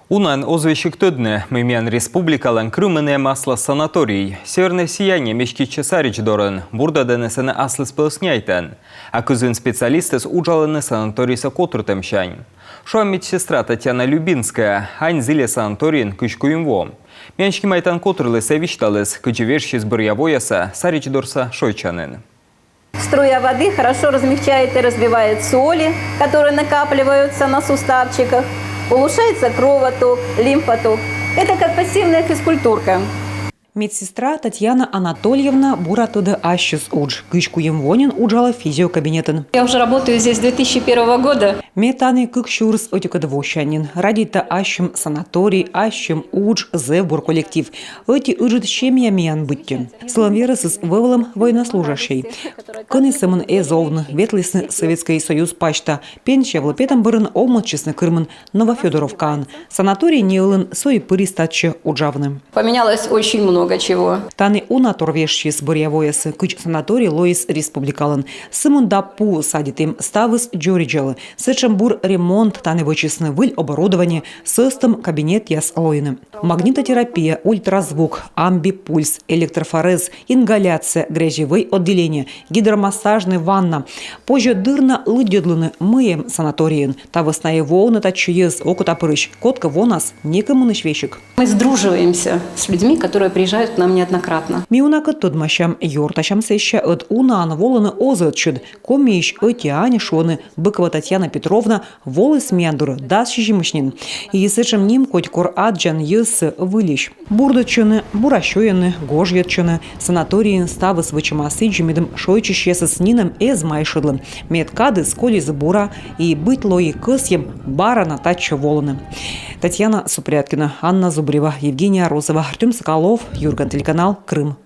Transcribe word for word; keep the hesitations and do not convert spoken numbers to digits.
Унаӧн оз весиг тӧдны, мый миян республикалӧн Крымын эм аслас санаторий. «Северное сияние» меститчӧ Сарич дорын, бурдӧдӧны сэні аслыспӧлӧс няйтӧн. А кызын специалистъяс уджалӧны санаторийсӧ котыртӧмсянь. Шуам, медсестра Татьяна Любинская ань зільӧ санаторийын кызь куим во. Миян снимайтан котырлы сійӧ висьталіс, кыдзи вежсис бӧръя воясӧ Сарич дорса шойччанін. Струя воды хорошо размягчает и разбивает соли, которые накапливаются на суставчиках. Улучшается кровоток, лимфоток. Это как пассивная физкультурка. Медсестра Татьяна Анатольевна бура тӧдӧ ассьыс удж. Кызь куим во нин уджалӧ физиокабинетын. Я уже работаю здесь с две тысячи первого года. Ме тані кык сюрс ӧтикӧд восянь нин. Радейта ассьым санаторий, ассьым удж, зэв бур коллектив. Ӧти ыджыд семья миян быттьӧ. Сылӧн верӧсыс вӧвлӧм военнослужащӧй, кӧні сӧмын эз овны, ветлісны Советскӧй Союз пасьта. Пенсия вылӧ петӧм бӧрын овмӧдчисны Крымын Новофёдоровкаын. Санаторий неылын, со и пырис татчӧ уджавны. Поменялось очень много чего. Тані уна тор вежсис бӧръя воясӧ, кыдз санаторий лоис республикалӧн. Сы мында пу садитім, ставыс дзоридзалӧ. Сэтшӧм бур ремонт тані вӧчисны, выль оборудование, сӧстӧм кабинетъяс лоины. Магнитотерапия, ультразвук, амбипульс, электрофорез, ингаляция, грязевӧй отделение, гидромассажнӧй ванна. Позьӧ дыр на лыддьӧдлыны, мый эм санаторийын. Та вӧсна и воӧны татчӧ йӧз, окотапырысь, кодкӧ вонас некымынысь весиг. Мы сдруживаемся с людьми, которые приезжают к нам неоднократно. Ми унакӧд тӧдмасям, ёртасям сэсся, ӧд унаӧн волыны оз ӧтчыд. Комиысь ӧти ань, шуӧны, Быкова Татьяна Петровна воліс миян дорӧ дас сизимысь нин. И сэтшӧм нимкодь, кор аддзан йӧзсӧ выльысь. Бурдӧдчӧны, бура сёйӧны, гожйӧдчӧны. Санаторийын ставыс вӧчӧма сідзи, медым шойччысьясыс нинӧм эз майшӧдлы. Мед кадыс колис бура и быть лои кӧсйӧм бара на татчӧ волыны. Татьяна Супряткина, Анна Зубарева, Евгения Розова, Артём Соколов, «Юрган» телеканал, Крым.